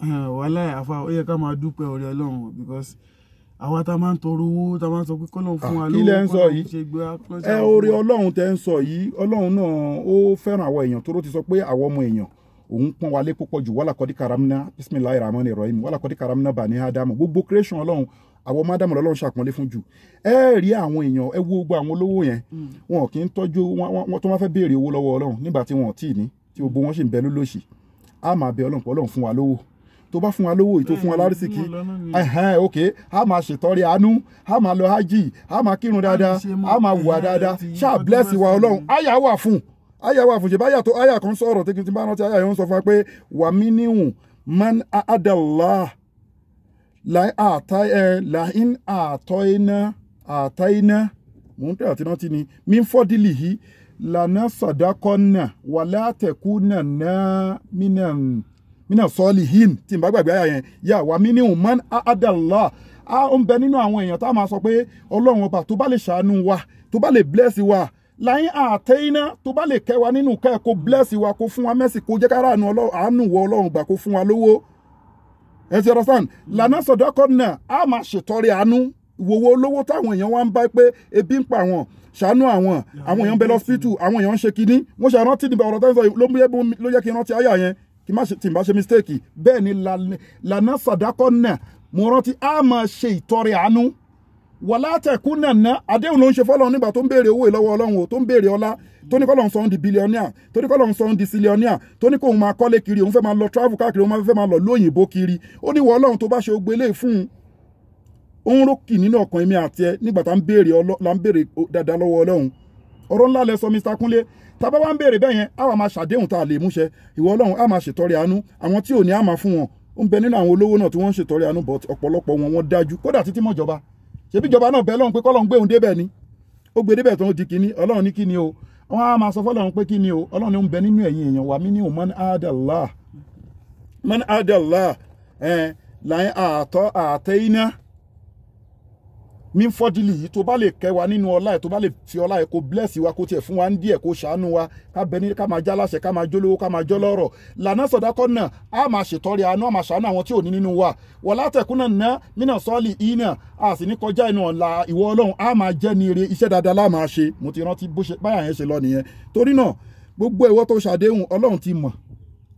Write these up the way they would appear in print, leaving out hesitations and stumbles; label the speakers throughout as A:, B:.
A: Wàhálà àfa, ó yẹ ká máa dúpẹ́ oore Ọlọ́run, because àwa tá a máa ń tọrọ owó, tá a máa ń sọ pé kọ́lọ́run fún wa
B: Kí lẹ ń
A: lówó,
B: sọ
A: kọ́lọ́run
B: yìí?
A: ṣe gbé wa, kọ́lọ́run ṣe
B: Ẹ
A: àwọn
B: oore
A: fún wa.
B: Ọlọ́run tẹ́ ń sọ yìí, Ọlọ́run náà ó fẹ́ràn àwọn èèyàn tó ti sọ pé àwọn ọmọ èèyàn òun pọ́n wa lé púpọ̀ jù. Wàlá kọ́dí karamna, bisimilahi rahman rahim, wàlá kọ́dí karamna bani ádámù. Gbogbo creation Ọlọ́run, àwọn ọmọ ádámù lọ́lọ́run ṣàpọ́nlé fún jù. Ẹ rí àwọn èèyàn, ẹ wo gbogbo àwọn olówó yẹn, wọn kì í tọ́jú wọn tó máa fẹ́ béèrè owó lọ́wọ́ Ọlọ́run nígbà tí wọn ò tí ì ní, tí gbogbo wọn sì ń bẹ lólòṣì. Á máa bẹ Ọlọ́run pé Ọlọ́run fún wa lówó, tó bá fún wa lówó yìí, tó fún wa lárísìkí, ẹhẹn, ok, a máa ṣètọrẹ àánú, a máa lọ hajj, a máa kírun dáadáa, a máa wùwà dáadáa, ṣáà bless wa Ọlọ́run. Àyà wà fún, àyà wà fún. Ṣe báyà tó àyà kan sọ̀rọ̀ tí kí n bá rántí àyà yẹn ń sọ fún wa pé wà mí níhùn man adàlá láìn àtọ́ iná àtọ́ iná, mò ń tẹ̀ àti rántí ni mí ń fọ́dílì yìí lànà sàdákọ́nà wà látẹ̀kùnà náà mínà sọ́ọ̀lì hin. Tí n bá gbàgbé àyà yẹn, yà wà mí níhùn man adàlá, a ń bẹ nínú àwọn èèyàn tá a máa sọ pé Ọlọ́run ọba, tó bá lè ṣàánú wa, tó bá lè bless wa, láyín àtẹ́yìnà, tó bá lè kẹ́ wa nínú kẹ́, kó bless wa, kó fún wa mẹ́sì, kó jẹ́ ká ráàánú àánú wọ Ọlọ́run gbà, kó fún wa lówó. Ẹ ti understand? Lànà sọ̀dọ́kọ̀ náà, a máa ṣètọrẹ àánú. Ìwòwò olówó táwọn èèyàn wá ń bá pé ebi ń pa àwọn, ṣàánú àwọn, àwọn èèyàn ń bẹ lọ́sípítù, àwọn èèyàn ń ṣe kinní. Wọ́n ṣe rántí níbi ọ̀rọ̀ tó ń sọ yìí, ló yẹ kí n rántí àyà yẹn, kí má ṣe tí n bá ṣe mistake. Bẹ́ẹ̀ ni, lànà sọ̀dọ́kọ̀ náà, mo rántí, a máa ṣe ìtọrẹ àánú, wàlá tẹ̀kú nàná. Àdéhùn ló ń ṣe fọlọ́run nígbà tó ń béèrè owó ìlọ́wọ́ Ọlọ́run o, tó ń béèrè ọlá, tó ní kọ́lọ́run sọ ń di billionaire, tó ní kọ́lọ́run sọ ń di zillionaire, tó ní kóun máa kọ́lé kiri, òun fẹ́ máa lọ travel káàkiri, òun fẹ́ máa lọ lóyìnbó kiri. Ó ní wọ Ọlọ́run, tó bá ṣe ogbé lé fún un, ó ń rókì nínú ọkàn èmi àti ẹ nígbà tá ń béèrè là ń béèrè dáadáa lọ́wọ́ Ọlọ́run. Ọ̀rọ̀ ńlá lẹ sọ, Mr. Kúnlé. Tá bá wá ń béèrè bẹ́ẹ̀ yẹn, á wà máa ṣàdéhùn tá a lè múṣẹ. Ìwọ Ọlọ́run, á máa ṣètọrẹ àánú, àwọn tí ò ní á máa fún wọn. Ó ń bẹ nínú àwọn olówó náà tí wọ́n ń ṣètọrẹ àánú, but ọ̀pọ̀lọpọ̀ wọn, wọ́n dájú kódà títí mọ́jọba. Ṣebí ìjọba náà bẹ́ẹ̀ lọ́hùn pé kọ́lọ́hún gbé òun débẹ̀ ni, ó gbé débẹ̀ tó ń di kinní. Ọlọ́run ní kíni o? Wọ́n á máa sọ fọ́lọ́run pé kíni o? Ọlọ́run ní ń bẹ nínú ẹ̀yin èèyàn wa mí ní man adàlá, man adàlá ẹ̀ láyé àtọ́ àtẹ́ iná mí fọ́dílì yìí, tó bá lè kẹ́ wa nínú ọlá ẹ̀, tó bá lè fi ọlá ẹ̀ kó bless wa, kó tiẹ̀ fún wa ní díẹ̀, kó ṣàánú wa, ká bẹ ní, ká máa já láṣẹ, ká máa jólówó, ká máa jólọ́rọ̀, lànà sọ̀dákọ́ náà, á máa ṣètọrẹ àánú, á máa ṣàánú àwọn tí ò ní nínú wa, wọ̀lá tẹ̀kúnà ná mínà sọ́ọ̀lì iná, a sì ní kọjá inú ọ̀la ìwọ Ọlọ́run, á máa jẹ́ ní ire, iṣẹ́ dáadáa lá máa ṣe. Mo ti rántí bó ṣe báyà yẹn ṣe lọ nìyẹn. Torí náà, gbogbo ìwọ tó ṣàdéhùn, Ọlọ́run ti mọ̀,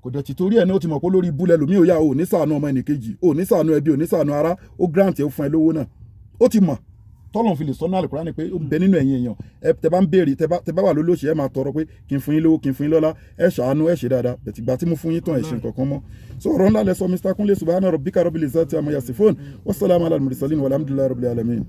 B: kò dẹ̀ ti torí ẹ̀ ní ó ti mọ̀ pé lórí ibú lẹ́lòmíì ò yá, ò ní ṣàánú ọmọ ẹnìkejì, ò ní ṣàánú ẹbí, ò ní ṣàánú ará. Ó grant ẹ, ó fún ẹ lówó náà, ó ti mọ̀ tọ́lọ́run fi lè sọ náà Al-Qur'ani pé ó bẹ nínú ẹ̀yin èèyàn, ẹ tẹ bá ń béèrè, tẹ bá wà lólóṣì, ẹ máa tọrọ pé kí n fún yín lówó, kí n fún yín lọ́lá, ẹ ṣàánú, ẹ ṣe dáadáa. Bẹ̀tì gbà tí mo fún yín tán, ẹ ṣe nǹkan kan mọ́. So ọ̀rọ̀ ńlá lẹ sọ, Mr. Kunle. Subhana rabbika rabbil izzati amma yasifun, wassalamu ala al-mursalin, walhamdulillahi rabbil alamin.